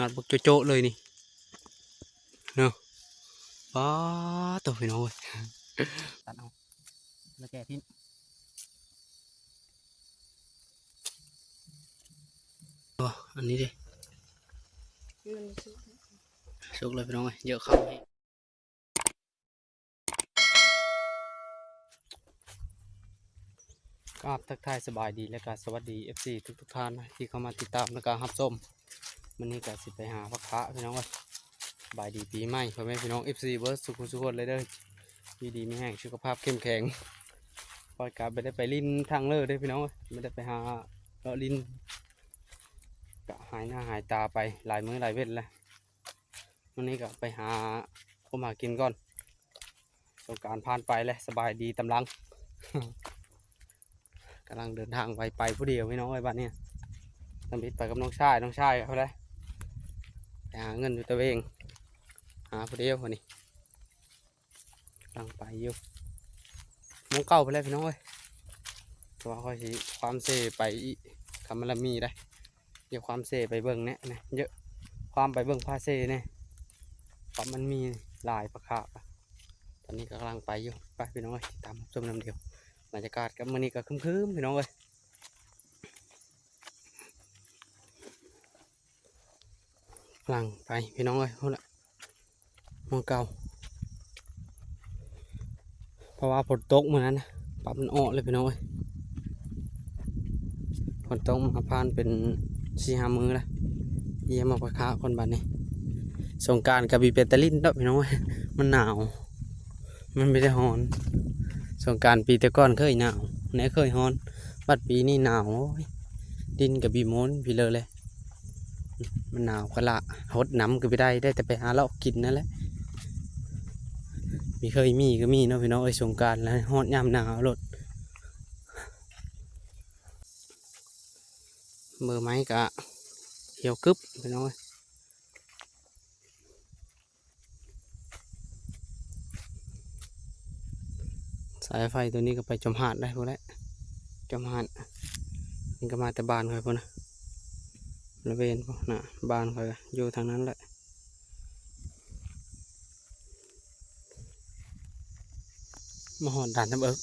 ຍອດບັກໂຈະໆເລີຍນີ້ເນາະ. ປາດໂທ້ ພີ່ນ້ອງເອີຍ ຕັດເອົາແລ້ວແກະຖິ້ມ. ໂອ້ ອັນນີ້ເດ້ ມັນສຸກ ສຸກແລ້ວພີ່ນ້ອງເອີຍ ເຍາະເຂົ້າແຮງ. ກາບທັກທາຍສະບາຍດີ ແລະກະສະຫວັດດີ ເອັຟຊີ ທຸກໆທ່ານທີ່ເຂົ້າມາຕິດຕາມ ແລະກະຮັບຊົມ. ມື້ນີ້ກະຊິໄປຫາຜັກຂາພີ່ນ້ອງເອີຍ. ສະບາຍດີປີໃໝ່ພໍ່ແມ່ພີ່ນ້ອງ ເອັຟຊີ ເບິດສູ່ຜູ້ສູ່ຄົນເລີຍເດີ ຢູ່ດີມີແຮງ ສຸຂະພາບເຂັ້ມແຂງ. ຂ້ອຍກະບໍ່ໄດ້ໄປຫຼິ້ນທາງເລີເດີພີ່ນ້ອງເອີຍ ບໍ່ໄດ້ໄປຫາເລາະຫຼິ້ນ ກະຫາຍໜ້າຫາຍຕາໄປຫຼາຍມື້ຫຼາຍເວັນແລ້ວ. ມື້ນີ້ກໍໄປຫາຄົບຫາກິນກ່ອນ ສົງການຜ່ານໄປແລ້ວ ສະບາຍດີຕາມຫຼັງ. ກຳລັງເດີນທາງໄປ ໄປຜູ້ດຽວພີ່ນ້ອງເອີຍ ບາດນີ້ ທຳອິດໄປກັບນ້ອງຊາຍ ນ້ອງຊາຍເຂົາແຫຼະ ໄປຫາເງິນຢູ່ຕະເວງ ຫາຜູ້ດຽວມື້ນີ້. ກຳລັງໄປຢູ່ ໝ່ອງເກົ່າພຸ້ນແຫຼະພີ່ນ້ອງເອີຍ ເພາະວ່າຂ້ອຍຊິຄວາມເຊໄປອີກ ຄຳມັນລະມີໄດ໋ ຢ່າຄວາມເຊໄປເບິ່ງແນ່ນະ ເຍາະຄວາມໄປເບິ່ງພາເຊແນ່ ຄວາມມັນມີຫຼາຍປາຄາບ. ຕອນນີ້ກໍກຳລັງໄປຢູ່ ໄປພີ່ນ້ອງເອີຍ ຕິດຕາມຊົມນຳດຽວ. ບັນຍາກາດກັບມື້ນີ້ກໍຄຶ້ມໆ ພີ່ນ້ອງເອີຍ. ຫຼັງໄປພີ່ນ້ອງເອີຍ ພຸ້ນລະ ໝ່ອງເກົ່າ ເພາະວ່າຝົນຕົກມື້ນັ້ນນະ ປັບມັນອອກເລີຍພີ່ນ້ອງເອີຍ. ຝົນຕົກມາຜ່ານເປັນສີ່ຫ້າມື້ລະ ຢ້ຽມມາປະຄະກ່ອນບາດນີ້. ສົງການກໍມີແຕ່ຫຼິ້ນດອກພີ່ນ້ອງເອີຍ ມັນໜາວ ມັນບໍ່ໄດ້ຮ້ອນ. ສົງການປີແຕ່ກ່ອນເຄີຍໜາວ ແນວເຄີຍຮ້ອນ ບັດປີນີ້ໜາວ ໂອ້ຍ ດິນກໍບີໂມນພີເລີແຫຼະ. ມັນໜາວກໍລະ ຫົດນ້ຳກໍບໍ່ໄດ້ ໄດ້ແຕ່ໄປຫາເລາະກິນນັ້ນແຫຼະ. ມີເຄີຍມີກໍມີເນາະພີ່ນ້ອງເອີຍ ສົງການແລ້ວຮອດຍາມໜາວໂລດ. ເບີໄມ້ກະຂຽວກຶບພີ່ນ້ອງເອີຍ. ສາຍໄຟໂຕນີ້ກໍໄປຈອມຫາດໄດ້ພຸ້ນແຫຼະ ຈອມຫາດ. ນີ້ກໍມາແຕ່ບ້ານຂ້ອຍພຸ້ນນະ ລະເວນພຸ້ນນະ ບ້ານຂ້ອຍຢູ່ທາງນັ້ນແຫຼະ. ມາຮອດດ່ານນ້ຳເອິກ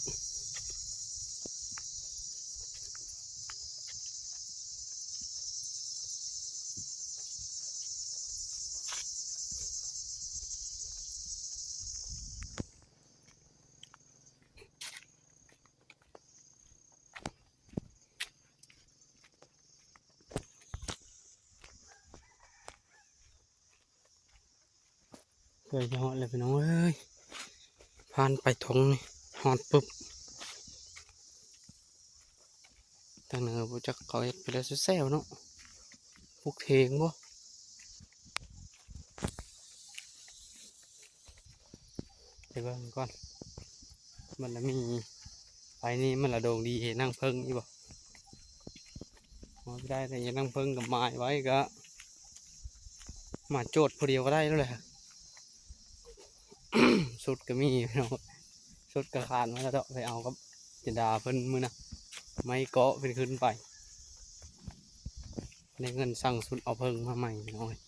ເກືອບຈະຮອດແລ້ວພີ່ນ້ອງເອີຍ ຜ່ານໄປທົ່ງນີ້ ຮອດປຶບ ທາງເໜືອບໍ່ຈັກເຂົາເຮັດໄປແລ້ວແຊວເນາະ ປຸກເຖງບໍ່? ໄປເບິ່ງກ່ອນ ມັນລະມີ ໄປນີ້ມັນລະດົງດີ ເຫັນນາງເຜິ້ງຢູ່ບໍ່? ບໍ່ໄດ້ແຕ່ເຫັນນາງເຜິ້ງກໍໝາຍໄວ້ ກໍມາໂຈດຜູ້ດຽວກໍໄດ້ແລ້ວແຫຼະ. ຊຸດກໍມີເນາະ ຊຸດກໍຂາດມາແລ້ວເນາະ ໄປເອົາກັບຈິນດາເພິ່ນມື້ນະ ໄມ້ເກາະເພິ່ນຂຶ້ນໄປ ໄດ້ເງິນສັ່ງຊຸດເອົາເຜິ້ງມາໃໝ່ພີ່ນ້ອງເອີຍ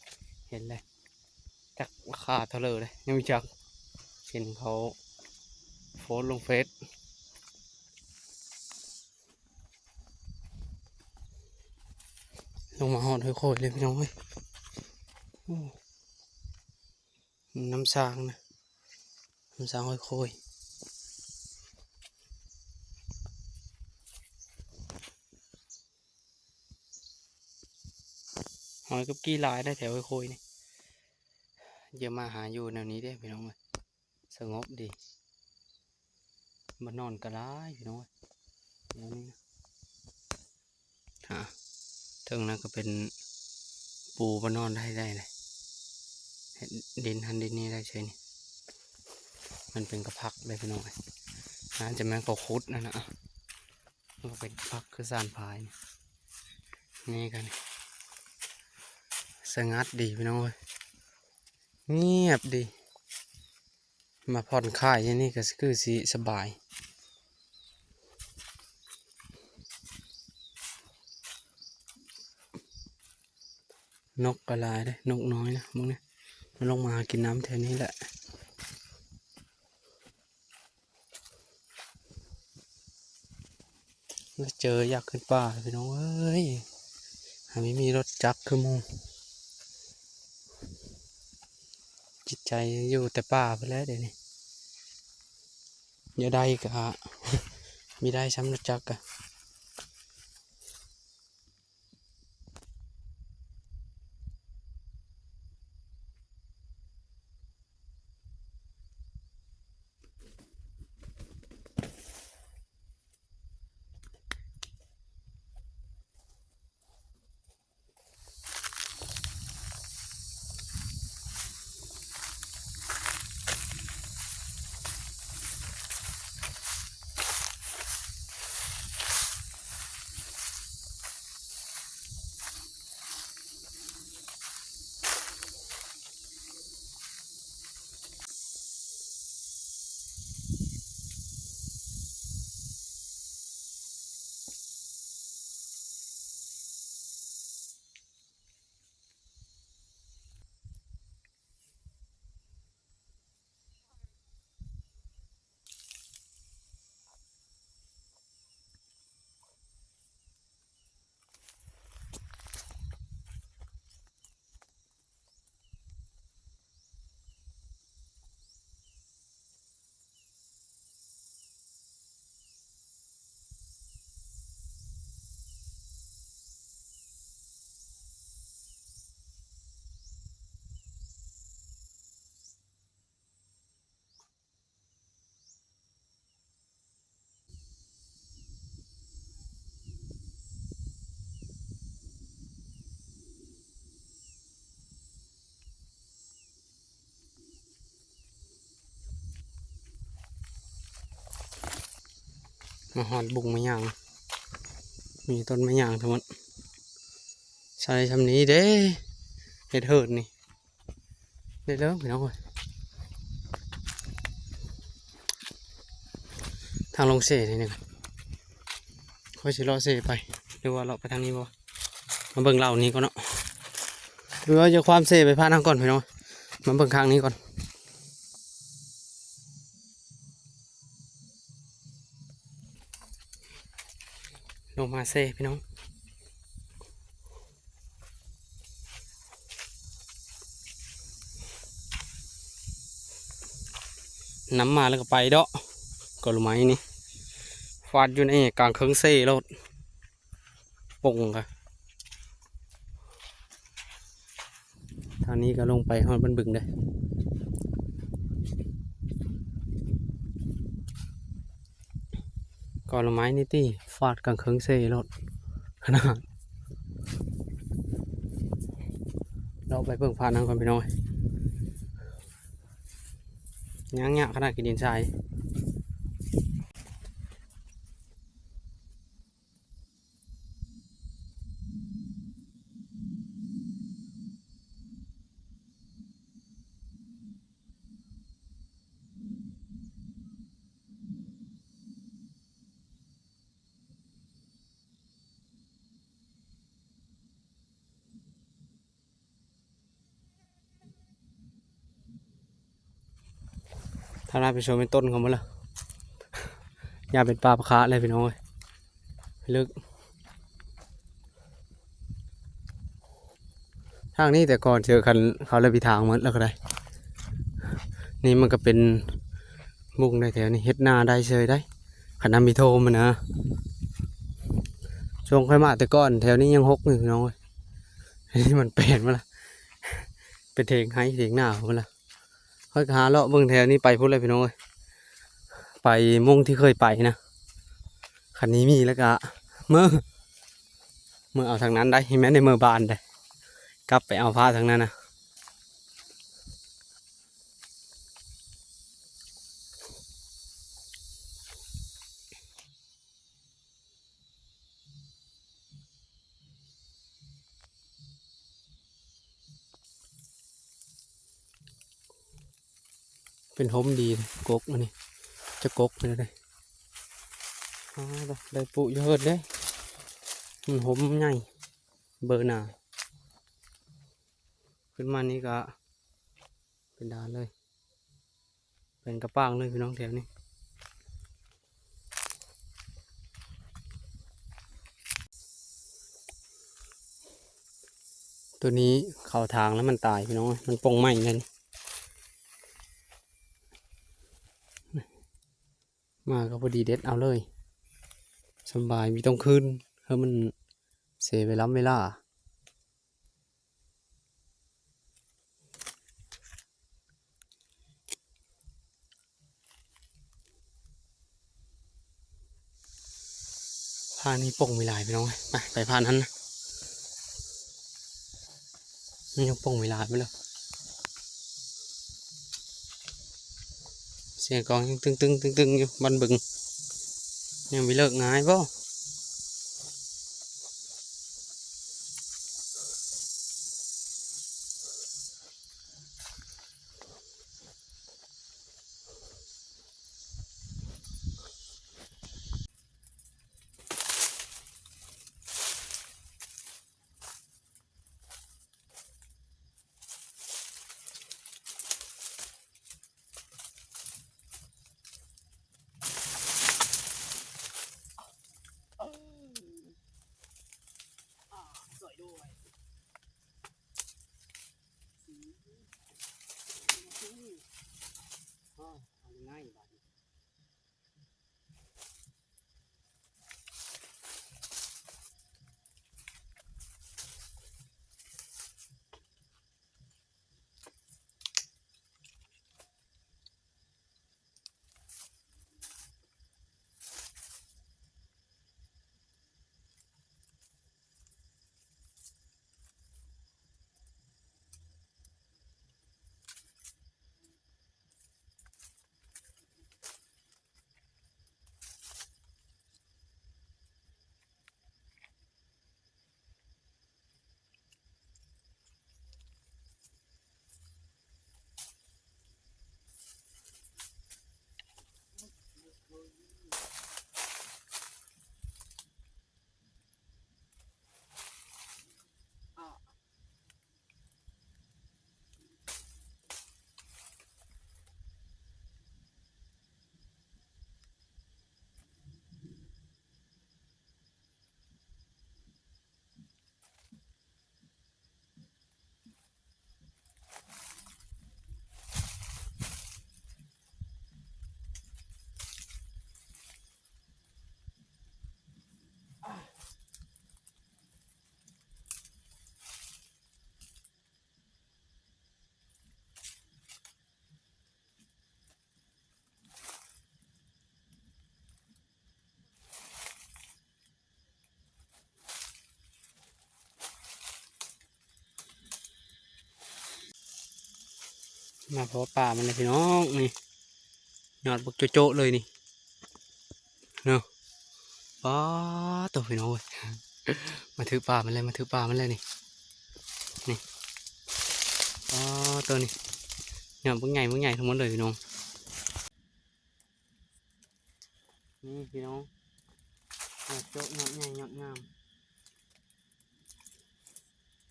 ເຫັນແລ້ວ ຈັກລາຄາເທົ່າເລີເດ້ ຍັງບໍ່ຈັກ ເຫັນເຂົາໂພສລົງເຟສ. ລົງມາຮອດຫ້ວຍໂຄຍເລີຍພີ່ນ້ອງເອີຍ ໂອ້ ນ້ຳສ້າງນະ ນ້ຳສ້າງຫ້ວຍໂຄຍ ຫອຍກັບກີ່ຫຼາຍໄດ໋ແຖວຫ້ວຍໂຄຍນີ້ ຢ່າມາຫາຢູ່ແນວນີ້ເດ້ພີ່ນ້ອງເອີຍ ສະຫງົບດີ ບ່ອນນອນກໍຫຼາຍພີ່ນ້ອງເອີຍ ແນວນີ້ນະ ຫາ ເທິງນັ້ນກໍເປັນປູບ່ອນນອນໄດ້ ໄດ້ເລີຍ ເຮັດດິນຫັ້ນດິນນີ້ໄດ້ເລີຍນີ້ ມັນເປັນກະພັກເດ້ພີ່ນ້ອງເອີຍ ໜ້າຈະແມ່ນເຂົາຂຸດນັ້ນນະ ມັນກໍເປັນກະພັກຄືຊານພາຍ ນີ້ກໍນີ້ ສະຫງັດດີພີ່ນ້ອງເອີຍ ງຽບດີ. ມາຜ່ອນຄາຍຢູ່ນີ້ກໍຄືຊິສະບາຍ ນົກກໍຫຼາຍເດ້ ນົກນ້ອຍນະ ເບິ່ງນີ້ ມັນລົງມາຫາກິນນ້ຳແຖວນີ້ແຫຼະ. ມາເຈີຢາກຂຶ້ນປ່າ ພີ່ນ້ອງເອີຍ ຫາມີ ມີລົດຈັກຄືໝູ່. ຈິດໃຈຢູ່ແຕ່ປ່າພຸ້ນແຫຼະດຽວນີ້ ຢາກໄດ້ກະ ມີໄດ້ຊ້ຳ ລົດຈັກກະ. ມາຮອດບຸ້ງມາຫຍັງ ມີຕົ້ນມາຫຍັງທັງໝົດ ໃສ່ຊ່ຳນີ້ເດ້ ເຮັດເຫີດນີ້ ໄດ້ເລີຍພີ່ນ້ອງເອີຍ. ທາງລົງເຊນີ້ ຂ້ອຍຊິເລາະເຊໄປ ຫຼືວ່າເລາະໄປທາງນີ້ບໍ່? ມາເບິ່ງເຫຼົ່ານີ້ກ່ອນເນາະ ຫຼືວ່າຈະຄວາມເຊໄປຜ່ານທາງກ່ອນພີ່ນ້ອງ ມາເບິ່ງຂ້າງນີ້ກ່ອນ. ລົງມາເຊພີ່ນ້ອງ ນຳມາແລ້ວກໍໄປເດາະ ກໍລະໄມ້ນີ້ ຟາດຢູ່ໃນກາງເຄິ່ງເຊໂລດ ປົ່ງກະ ທາງນີ້ກໍລົງໄປຮອດບ້ານບຶງເດ້. ກໍລະໄມ້ນີ້ຕິ ຟາດກາງເຄິ່ງເຊໂລດ ຂະໜາດ ເລາະໄປເບິ່ງພານຳກ່ອນພີ່ນ້ອງ ຍາກໆ ຂະໜາດຂີ້ດິນຊາຍ. ທາງນັ້ນໄປຊົມເປັນຕົ້ນເຂົາໝົດລະ ຢ້ານເປັນປ່າປະຄາດເລີຍພີ່ນ້ອງເອີຍ ເລິກ. ທາງນີ້ແຕ່ກ່ອນເຈີຄັນເຂົາລະໄປທາງໝົດແລ້ວກໍໄດ້ ນີ້ມັນກໍເປັນບຸ້ງໄດ້ແຖວນີ້ ເຮັດນາໄດ້ເຊີຍໄດ໋ ຄັນນ້ຳມີຖ້ວມນະ. ຊ່ວງຂ້ອຍມາແຕ່ກ່ອນແຖວນີ້ຍັງຮົກຢູ່ພີ່ນ້ອງເອີຍ ນີ້ມັນແປນໝົດລະ ເປັນເຖິງໄຮ່ເຖິງນາໝົດລະ. ຂ້ອຍກໍຫາເລາະເບິ່ງແຖວນີ້ໄປພຸ້ນແຫຼະພີ່ນ້ອງເອີຍ ໄປໝ່ອງທີ່ເຄີຍໄປນະ ຄັນນີ້ມີແລ້ວກະເມືອ ເມືອເອົາທາງນັ້ນໄດ໋ ແມ່ນໄດ້ເມືອບ້ານໄດ໋ ກັບໄປເອົາພາທາງນັ້ນນະ. ເປັນຮົ່ມດີ ກົກອັນນີ້ ຈະກົກໄປແລ້ວເດ້. ອາ ໄດ້ປູຢູ່ເຮືອນເດ້ ມັນຮົ່ມໃຫຍ່ ເບີໜາ. ຂຶ້ນມານີ້ກະເປັນດານເລີຍ ເປັນກະປາງເລີຍພີ່ນ້ອງແຖວນີ້. ໂຕນີ້ເຂົ້າທາງແລ້ວມັນຕາຍພີ່ນ້ອງເອີຍ ມັນປົ່ງໃໝ່ແລ້ວນີ້. ມາກໍພໍດີເດັດເອົາເລີຍ ສະບາຍ ບໍ່ຕ້ອງຄືນ ເອີ ມັນເສຍເວລາເວລາ. ພານນີ້ປົ່ງມີຫຼາຍພີ່ນ້ອງເອີຍ ໄປ ໄປພານຫັ້ນນະ ມັນຍັງປົ່ງມີຫຼາຍໄປເລີຍ. ສຽງກອງຍັງຕຶງໆໆໆຢູ່ບ້ານບຶງ ຍັງບໍ່ເລີກງ່າຍບໍ່? ມາພໍປາມັນແລ້ວພີ່ນ້ອງ ນີ້ ຍອດບັກໂຈະໆເລີຍນີ້ ເນາະ. ປາໂຕ ພີ່ນ້ອງເອີຍ ມາຖືປາມັນແລ້ວ ມາຖືປາມັນແລ້ວນີ້ ນີ້ ປາໂຕ ນີ້ ຍອດບັກໃຫຍ່ ບັກໃຫຍ່ທັງໝົດເລີຍພີ່ນ້ອງ. ນີ້ພີ່ນ້ອງ ມາໂຈະຍອດໃຫຍ່ຍອດງາມ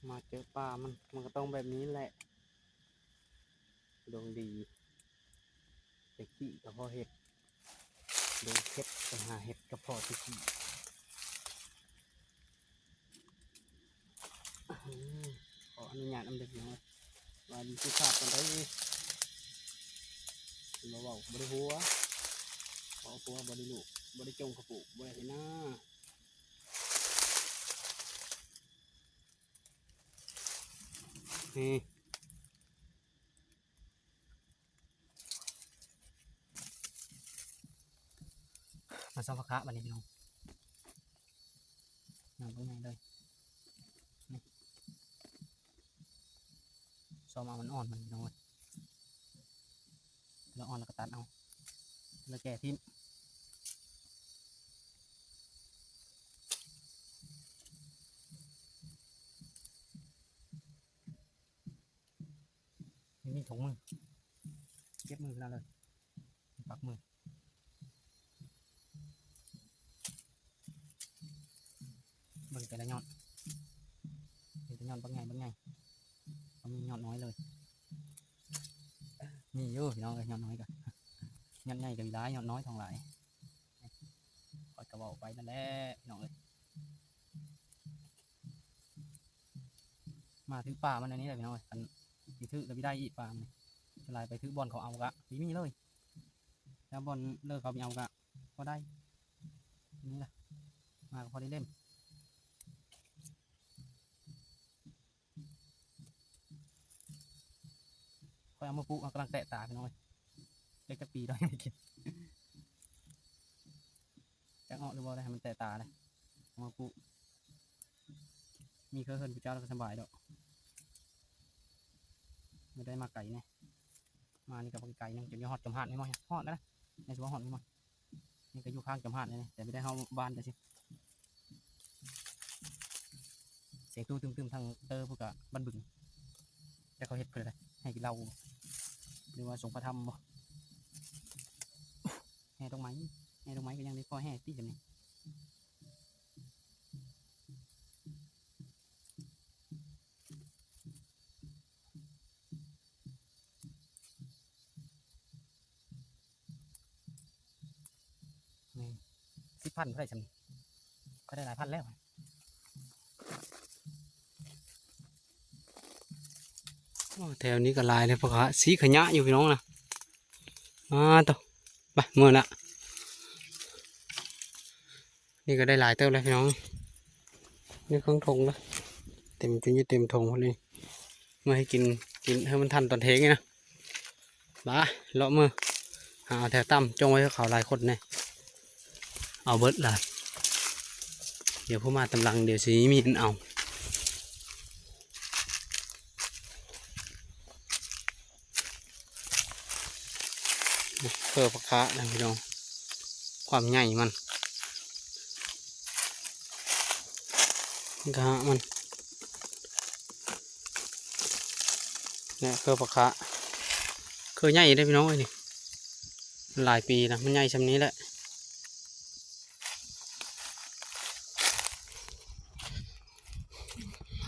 ມາເຈີປາມັນ ມັນກໍຕ້ອງແບບນີ້ແຫຼະ ດວງດີ ແຕ່ຂີ້ກໍພໍເຮັດ ດວງເຜັດໄປຫາເຫັດກໍພໍແຕ່ຂີ້. ອືມ ຂໍອະນຸຍາດນຳເດີພີ່ນ້ອງ ວ່າຊິພາບກັນໄດ້ ບໍ່ເວົ້າບໍ່ໄດ້ຫົວ ເວົ້າຫົວບໍ່ໄດ້ລູກ ບໍ່ໄດ້ຈົ່ງເຂົ້າປູກ ບໍ່ໄດ້ເຮັດນາ. ນີ້ ມາຊອກຜັກຄະບາດນີ້ພີ່ນ້ອງ ຍອດບັກໃຫຍ່ເລີຍ ນີ້ ຊອກເອົາອ່ອນໆມັນພີ່ນ້ອງເອີຍ ລະອ່ອນລະກໍຕັດເອົາ ລະແກ່ຖິ້ມ. ມີຖົງມື ເຈັບມືຂະໜາດເລີຍ ປັກມື ເບິ່ງແຕ່ລະຍອດ ເຫັນແຕ່ຍອດບັກໃຫຍ່ ບັກໃຫຍ່. ມີຍອດນ້ອຍເລີຍ ມີຢູ່ພີ່ນ້ອງເອີຍ ຍອດນ້ອຍກໍ ຍອດໃຫຍ່ກໍມີຫຼາຍ ຍອດນ້ອຍທ້ອງຫຼາຍ ຂ້ອຍກໍເວົ້າໄປນັ້ນແຫຼະພີ່ນ້ອງເອີຍ. ມາຖືກປາມັນອັນນີ້ແຫຼະພີ່ນ້ອງເອີຍ ຄັນຊິຖືກກໍຊິໄດ້ອີກປາມັນ ສ່ວນຫຼາຍໄປຖືກບ່ອນເຂົາເອົາກະບໍ່ມີເລີຍ ແລ້ວບ່ອນເລີກເຂົາໄປເອົາກະພໍໄດ້ ນີ້ລະ ມາກໍພໍໄດ້ເຫຼັ້ນ. ຂ້ອຍເອົາມາປູກ ເຮົາກຳລັງແຕະຕາພີ່ນ້ອງເອີຍ ຈັກ ຈັກປີດອກ ຍັງບໍ່ໄດ້ກິນ ຈັກເອາະຫຼືບໍ່ ໄດ້ໃຫ້ມັນແຕະຕາເລີຍ ເອົາມາປູກ ມີເຄືອເຮືອນຜູ້ເຈົ້າແລ້ວກໍສະບາຍດອກ ບໍ່ໄດ້ມາໄກແນ່ ມານີ້ກໍບໍ່ໄກໜຶ່ງ ຈົນຈະຮອດຈອມຫາດແມ່ນບໍ່ ຮອດແລ້ວນະ ໃນສະວ່າຮອດແມ່ນບໍ່. ນີ້ກໍຢູ່ຂ້າງຈອມຫາດນີ້ ແຕ່ບໍ່ໄດ້ເຂົ້າບ້ານຈັ່ງຊີ້ ສຽງຕູ້ຕຶມໆ ທາງເຕີພຸ້ນກະບ້ານບຶງ ແຕ່ເຂົາເຮັດເພິ່ນໃດ ໃຫ້ກິນເຫຼົ້າ ຫຼືວ່າສົງພະທຳບໍ່ ແຫ່ດອກໄມ້ ແຫ່ດອກໄມ້ກໍຍັງໄດ້ພໍແຫ່ຕິ ຈຳນີ້. ນີ້ ສິບພັນ ບໍ່ໄດ້ຊ່ຳນີ້ ຂ້ອຍໄດ້ຫຼາຍພັນແລ້ວ ໂອ້ ແຖວນີ້ກໍຫຼາຍເດ້ພໍ່ຄ້າ ສີຂະຫຍະຢູ່ພີ່ນ້ອງນະ ອາໂຕ ໄປເມືອລະ. ນີ້ກໍໄດ້ຫຼາຍເຕີບແລ້ວພີ່ນ້ອງ ຢູ່ເຄິ່ງຖົງລະ ເຕັມຈົນຢູ່ເຕັມຖົງພຸ້ນນີ້ ເມືອໃຫ້ກິນ ກິນໃຫ້ມັນທັນຕອນເທີ່ຍງນີ້ນະ ບາ ເລາະເມືອຫາເອົາແຖວຕ່ຳ ຈົ່ງໄວ້ເຂົາຫຼາຍຄົນແດ່ ເອົາເບິດລະ ດຽວຜູ້ມາຕາມຫຼັງ ດຽວຊິມີອັນເອົາ. ເຄືອຜັກຄານະພີ່ນ້ອງ ຄວາມໃຫຍ່ມັນ ກະມັນ ແລະ ເຄືອຜັກຄານ ເຄືອໃຫຍ່ເດ້ພີ່ນ້ອງເອີຍ ນີ້ຫຼາຍປີລະ ມັນໃຫຍ່ຊ່ຳນີ້ແຫຼະ.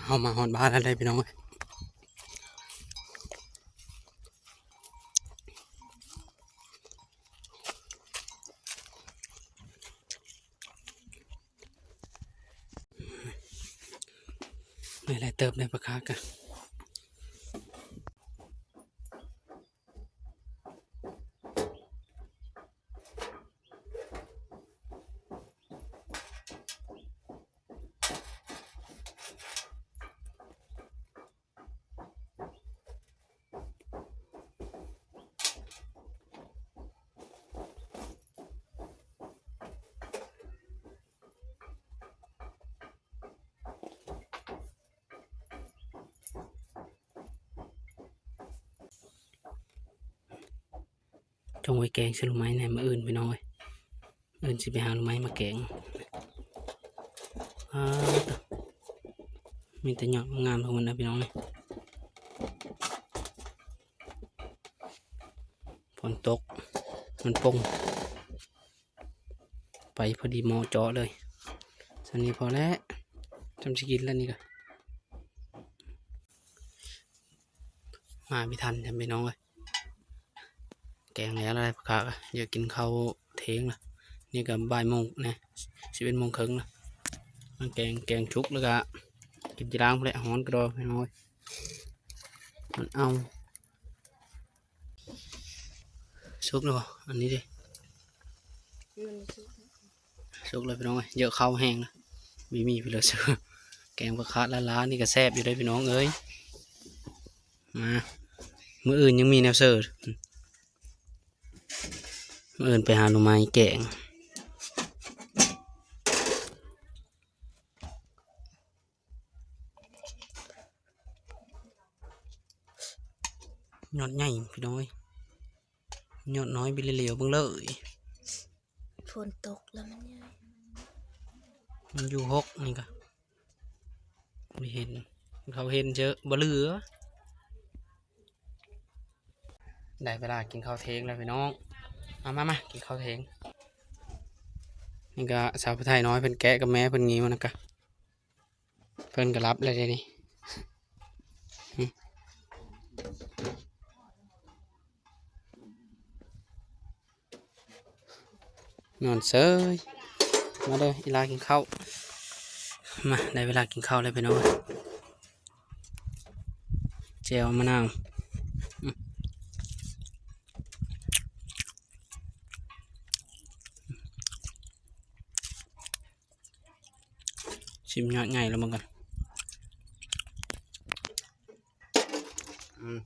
ເຮົາມາຮອດບ້ານແລ້ວເດ້ພີ່ນ້ອງເອີຍ ໄດ້ຫຼາຍເຕີບເດ້ ປາຄາກະ. ຈົ່ງໄວ້ແກງໃສ່ໜໍ່ໄມ້ແດ່ມື້ອື່ນພີ່ນ້ອງເອີຍ ມື້ອື່ນຊິໄປຫາໜໍ່ໄມ້ມາແກງ. ອາ ມີແຕ່ຍອດງາມໆ ທັງໝົດນະພີ່ນ້ອງເອີຍ ຝົນຕົກ ມັນປົ່ງ ໄປພໍດີເໝາະເຈາະເລີຍ ສ່ຳນີ້ພໍແລ້ວ ຊ່ຳຊິກິນແລ້ວນີ້ກະ ມາບໍ່ທັນຈ້ຳພີ່ນ້ອງເອີຍ ແກງແລ້ວລະ ປາຄາກະຢາກກິນເຂົ້າທ່ຽງລະ ນີ້ກະບ່າຍໂມງນະ ສິບເອັດໂມງເຄິ່ງລະ ມາແກງ ແກງສຸກລະກະກິນຈີ່ຫຼັງພຸ້ນແຫຼະ ຮ້ອນກະດອກພີ່ນ້ອງເອີຍ ມັນເອົາ. ສຸກແລ້ວບໍ່ ອັນນີ້ເດ້ ມັນສຸກ ສຸກແລ້ວພີ່ນ້ອງເອີຍ ເຢີະເຂົ້າແຮງນະ ມີມີພີ່ລະເຊີ ແກງປາຄາດລ້າໆ ນີ້ກະແຊບຢູ່ເດ້ພີ່ນ້ອງເອີຍ ມາ ມື້ອື່ນຍັງມີແນວເຊີ ມື້ອື່ນໄປຫາໜໍ່ໄມ້ແກງ. ຍອດໃຫຍ່ພີ່ນ້ອງເອີຍ ຍອດນ້ອຍບິເລຫຼຽວເບິ່ງເລີຍ ຝົນຕົກແລ້ວມັນໃຫຍ່ ມັນຢູ່ຫົກນີ້ກະ ບໍ່ເຫັນ ເຂົາເຫັນເຈີ ບໍ່ເຫຼືອ. ໄດ້ເວລາກິນເຂົ້າທ່ຽງແລ້ວພີ່ນ້ອງ ມາ ມາ ມາ ກິນເຂົ້າທ່ຽງ ນີ້ກະສາວຜູ້ໄທນ້ອຍເພິ່ນແກະກັບແມ່ເພິ່ນງິ້ວນະກະ ເພິ່ນກໍຫຼັບແລ້ວເດນີ້ ອືມ ນອນເຊີຍ. ມາເດີ ອີຫຼາກິນເຂົ້າ. ມາ ໄດ້ເວລາກິນເຂົ້າແລ້ວພີ່ນ້ອງເອີຍ. ແຈ່ວມະນາວ ອືມ ຊິມຍອດໃຫຍ່ລະເບິ່ງກ່ອນ. ອືມ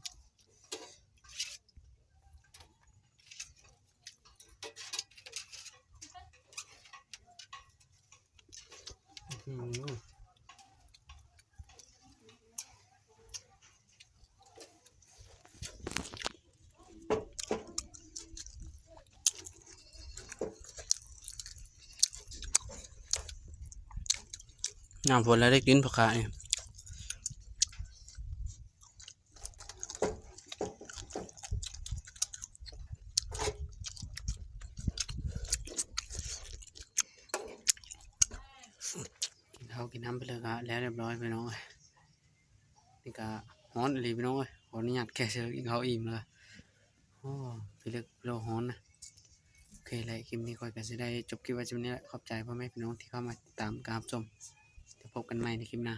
ອືມ ຍາມຝົນແລ້ວໄດ້ກິນຜັກຄາດນີ້. ກິນເຂົ້າກິນນ້ຳໄປເລີຍກະແລ້ວຮຽບຮ້ອຍພີ່ນ້ອງເອີຍ. ນີ້ກະຮ້ອນອີ່ຫຼີພີ່ນ້ອງເອີຍ. ຂໍອະນຸຍາດແກ່ເຊີກິນເຂົ້າອີ່ມແລ້ວ. ໂອ້ ພີ່ເລິກພີ່ໂລຮ້ອນນະ. ໂອເຄແຫຼະ ຄລິບນີ້ຂ້ອຍກະຊິໄດ້ຈົບຄລິບໄວ້ສ່ຳນີ້ແຫຼະ. ຂອບໃຈພໍ່ແມ່ພີ່ນ້ອງທີ່ເຂົ້າມາຕິດຕາມການຮັບຊົມ. ຈະພົບກັນໃໝ່ໃນຄລິບໜ້າ.